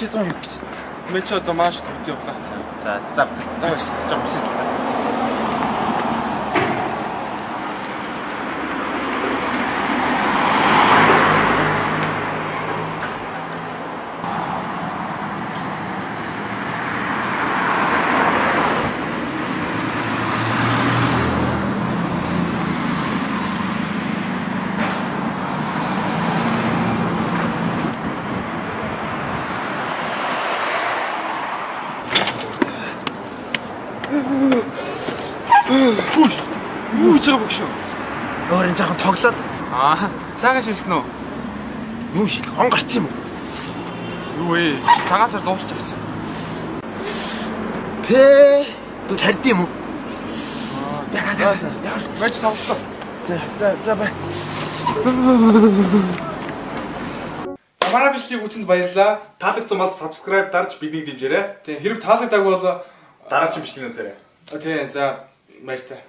чи 100 явах гэж. Мэ чи одоо маш төвд явлаа. За за за за бүсэд за. Юу хийж байгаа бөгш үү? Өөр энэ жаахан тоглоод Аа, цагаан шилсэн үү? юу шил он гарцсан юм уу? Юу вэ? Цагаан сар дуусчих чи. Пэ ту тард юм уу? За за. Мэ чи тоглолоо. За за за бай. За манай бичлэгийг үзсэнд баярлалаа. Таалагдсан бол subscribe дарж биднийг дэмжээрэй. Тийм хэрэг таалагдаагүй бол дараагийн бичлэгийг үзээрэй. Тийм за баяртай.